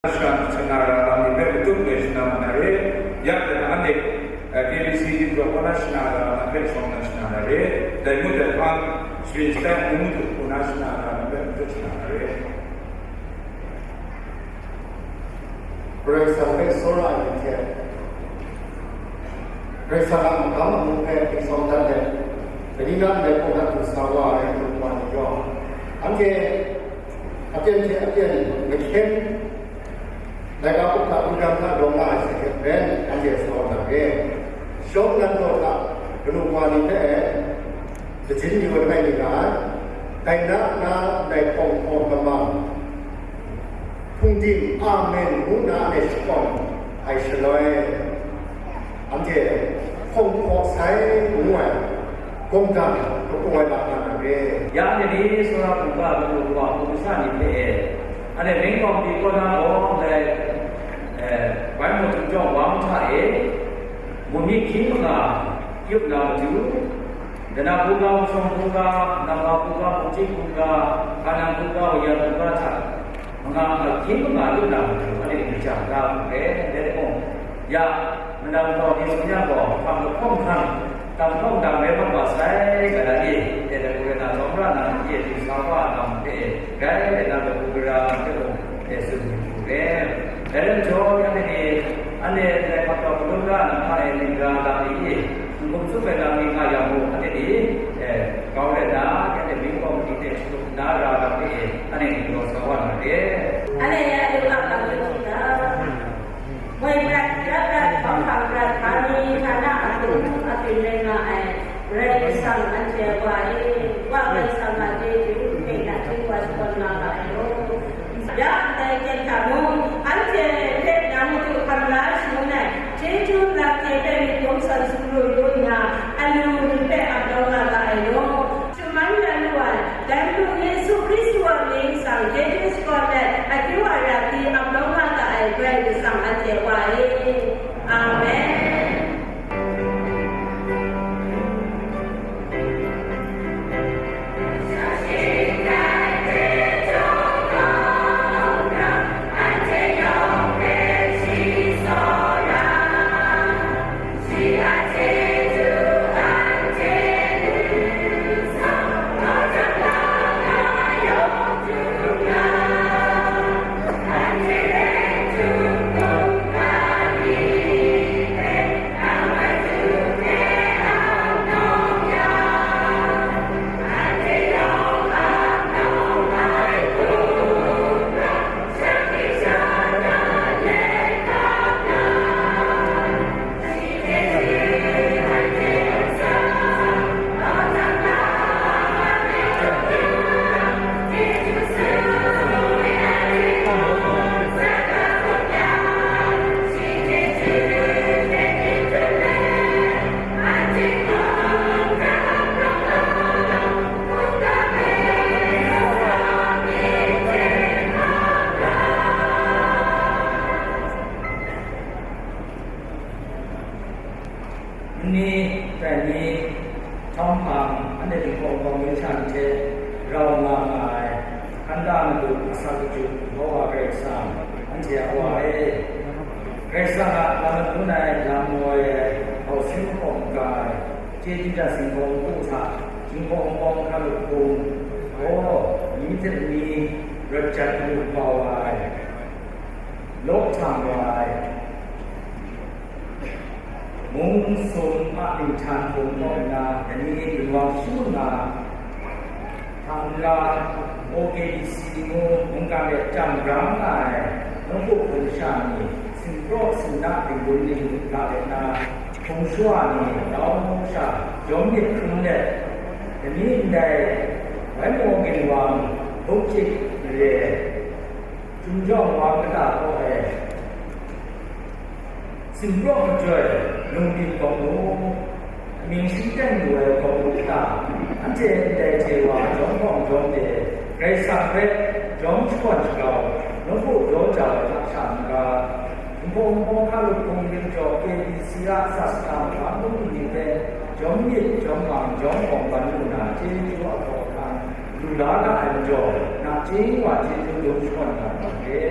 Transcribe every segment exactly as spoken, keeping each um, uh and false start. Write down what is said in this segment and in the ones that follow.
Shana, shana ra lam ni hpe matut e shana na re, ya hte na anhte, eh, K B C ni pawng na shana ra lam hpe shawng na shana na re, dai mung dai hpang, sharin shadan mung matut hku na shana ra lam hpe matut shana na re. Karai Kasang hpe tsawra ai ni hte, Karai Kasang a magam amu hpe ningsawng dat let, kaning rai nme hpung hkra du sa wa ai, wa ni yawng, anhte apyan hte apyan mahkyen, laika up hta, wudang hta rawng nga ai hte maren, anhte sa wa na re. Shawng nnan law hta, kanu wa ni hpe, Lajin yu langai mi nga ai, dai na na ndai hpawng hpawng lamang, hpungdim, Amen, ngu nna anhte shakawn ai shaloi, anhte hpawng hpaw sai ngu ai, gawng dang, kapaw ai lam nga na re. Ya anhte ni, Sara hpung ga, madu wa, hpung sha ni hpe, anhte Ming Kawng Pyi kaw na gaw, ndai, eh, bai mu htum jawng wa hta e, mumi hkying manga yup na matu, Dana hkungga, Wunshawng hkungga, Namma hkungga, Mungchying hkungga, Hkanang hkungga, Wayang hkungga hta, manga ahkying manga lu na matu, anhte ni jang da hku re, dai timung, ya, manang gaw ni tsun yang gaw, hkam lahkawng hkang, tam hkawng dang rai mat wa sai, ga da ni, dai hku rai na, tsawmra na, ni e du sa wa na mung hpe, grai rai na, kabu gara hte mung, e tsun myit hku re. Dai rai majaw, anhte ni, anhte ndai hkap tau hkalum ra na hpa e, ning ra lam ni, N-gun tsup ai lam ni nga yang mung, anhte ni, eh, kau rai nna, anhte Ming Kawng Pyi hte shatup nna ra lam ni, anhte ni galaw sa wa na re. Anhte ya lu a kau yu hkri ga, moi prat, ya prat, hkawm hkang prat, hpa ni, hka na a hpung, a hpyen rai nga ai, Karai Kasang anhte a Wa e, Wa Karai Kasang a chyeju hpe nachying wa shakawn nga ga ai law. Ya ndai ten hta mung, anhte hpe nang Madu hkam la shangun ai, chyeju lam hte hpe myit gumhpraw sumru yu nna, alu ni hpe ap kau nga ga ai law. Shaman ya lu ai, dai Madu Yesu Hkristu a mying ntsa chyeju shakawn let, akyu a ra hkri ap kau nga ga ai Karai Kasang anhte Wa e. Amen. Nni, rai nni, htawng hpang, anhte Jinghpaw Wunpawng Mungkan hte rau nga nga ai, Hkanda Madu, Asak Kachyu, Yehova Karai Kasang, anhte a Wa e, Karai Kasang a lam madun ai, lam moi ai, hkau sin hkawm ga ai, chyeju dat singhpaw npu hta, Jinghpaw Wunpawng hkra lup hkung, gaw, myit hte lani, rawt jat lu kau ai, law htang wa ai, Mung sum a linghtan hpung kaw nna, dai ni ginwang shu nga, hta n-ga, O K B C ngu mungkan de jam grang nga ai, nawku hpung sha ni, sinpraw sinna ning-gun ning-gun hta de na, hpung shawa ni, grau sha, jawm myit hkrum let, dai ni ndai, bai maw ginwang, bukchik mare, Chyum jawng wa kata kaw e, sinpraw majoi, lungdim gaw mu, amying shi teng lu ai gaw mu kata, anhte ndai hte wa jawm hpawng jawm de, Karai Kasang hpe jawm shakawn shakau, nawku daw jau ai hta sha n-ga, Jinghpaw Wunpawng hkra lup hpung rim jaw, K B C a sa sata magam bungli ni hpe, jawm myit, jawm mang, jawm hpawng ban lu na, chyeju a hkaw ahkang, lu la nga ai majaw, nachying wa chyeju dum shakawn nga ai hte,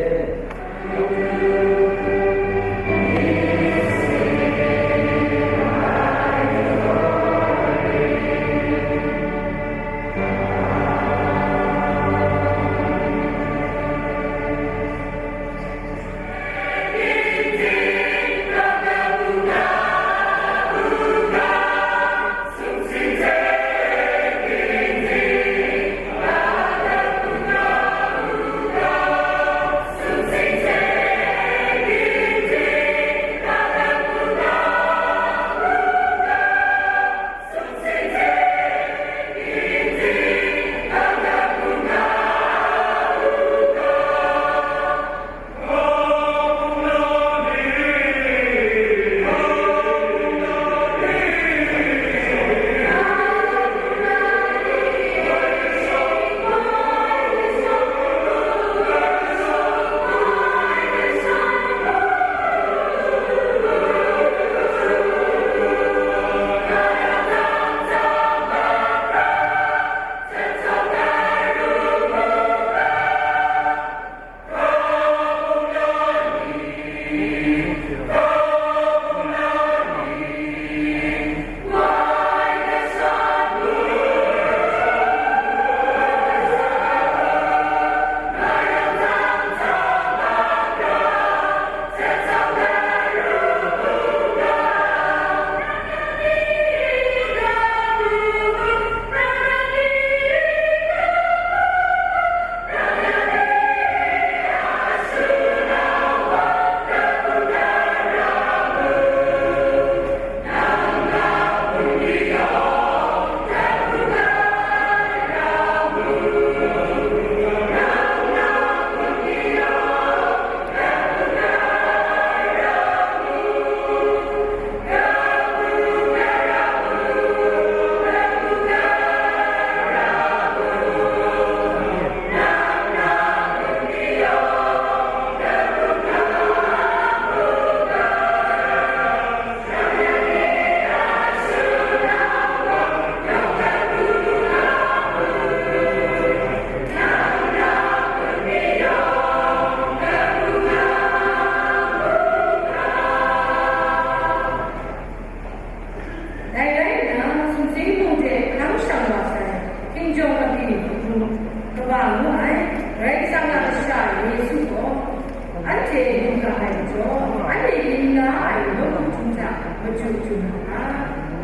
Machyu chyu na nga,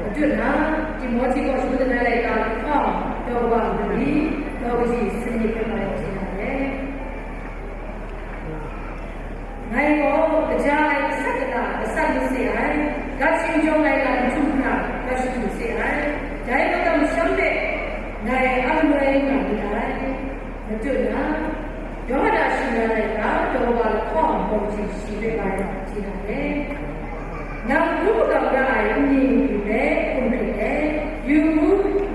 madu na, Timohti kaw shangun langai laika lahkawng, daw kaba mali, daw kaji sanit hpe bai chye na re. Ngai gaw kaja ai gasat kata gasat mase ai, gat shingjawng ai lam htum hkra gat shadu se ai, dai makam masham hpe ngai a galoi nga myit ai. Madu na, Yawhan a shingran ai hta daw wa lahkawng bawng hti shi rai ai, hti na re. Nang hkrum magam ra ai nni nkri hpe hkum hkrit let, yu u,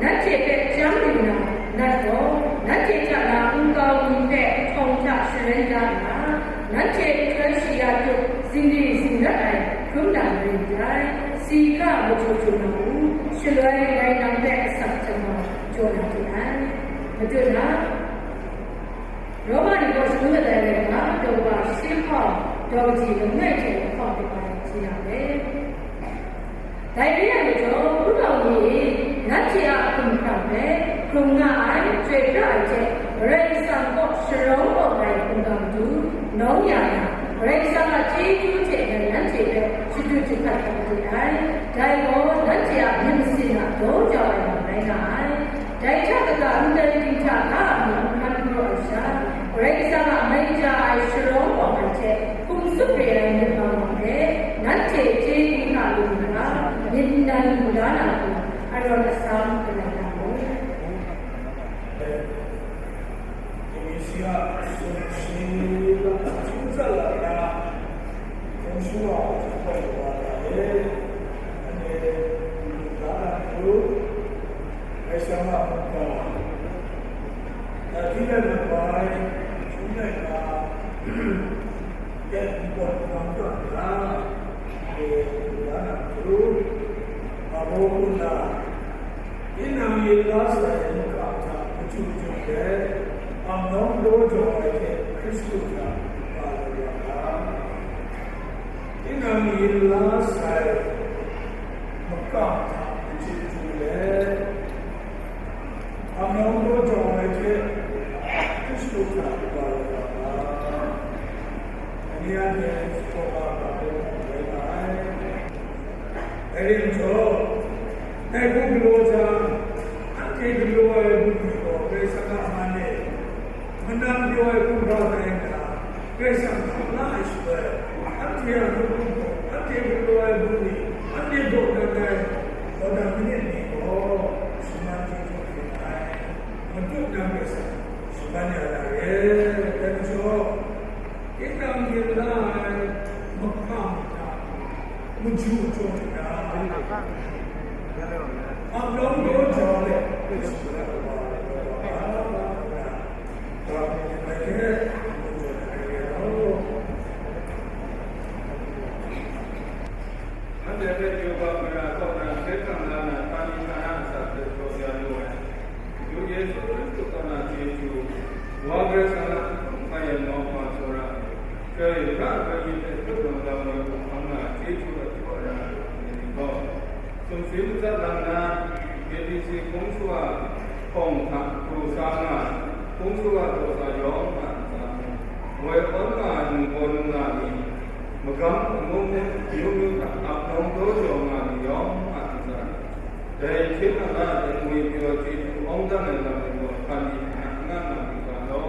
nanhte hpe chyam lu na, nat gaw, nanhte hta na nkau mi hpe htawng hta sharai da nna, nanhte nhtoi shi ya tup zingri zingrat ai hkrum na marin dai. Si hkra machyu chyu na u, shaloi ngai nang hpe asak hte mau jaw na de ai. Madu na, Roma ni gaw shangun langai laika, daw kaba shi lahkawng, daw kaji langai hte lahkawng hpe bai chye na re. Dai re ai majaw, hpunau ni e, nanhte a hkumhkrang hpe hkrum nga ai, chyoi pra ai hte, Karai Kasang kaw sharawng awng ai hkungga matu nawng ya na, Karai Kasang a chyeju hte ngai nanhte hpe shadu jahkrat hkap made ai. Dai gaw nanhte a myit masin a daw jau ai lam rai nga ai. Dai hta kaga ndai ting hta ga a myit n hkan galaw ai sha, Karai Kasang a mai kaja ai sharawng awng ai hte hkum tsup re ai myit mang ai hpe, nanhte chye di nga lu na, myit n dan lu la na hku, arawn asam galai nga mu. Amicia, Sumshi, Sumsala, Sumshuwa, Sumshuwa, Sumshuwa, Sumshuwa, Kaisang a mungga, na tinang na bai, shun ai ga, ket npawt hkam tawn na, e, na na matu, abo kun na, tinang yin la sai mungga hta machyu chyu let, ang nawng daw jaw ai hte Hkristu hta ba lu wa ga. Tinang yin la sai makam hta machyu chyu let, amyawng daw jawng ai hte Hkristu hta kaba rai nga ai. Ani anhte shapraw ga hkra hpe rai nga ai. Dai rai majaw, dai hku galaw jang, anhte galaw ai bungli gaw Karai Kasang a man e, manang pyaw ai hkungga tai nna, Karai Kasang hkam la ai shaloi, anhte a hkungga gaw, anhte galaw ai bungli, anhte baw dat ai, baw dat manit ni gaw, shaman chyeju hkrit ai, matut nang Karai Kasang shaman ya na re, dai majaw, Tinang yin la ai mahkam hta machyu chyu nna, amyawng daw jau let, anhte hpe yubak mara kaw na hkye hkrang la na, htani htana asak hte jaw ya lu ai. Yu Yesu Hkristu kaw na chyeju, Wa Karai Kasang a hkrum hkra yang nawng hkra tsawra ai, chyoi pra ai ni hpe hkrup lam lam ai hku hpang na chyeju ai hkru ai ra ai ni gaw, sumshi matsat lang na, K B C hpung shawa hpawng hta pru sa nga ai, hpung shawa daw sa yawng hta ntsa mu, woi awn nga ai ningbaw ningla ni, magam amung hte amyu myu hta ap nawng daw jaw nga ai ni yawng hta ntsa, dai hpyen na la ai ngwi pyaw chyeju awng dang ai lam ni gaw hpan ni hpe na n nga nga myit ga law.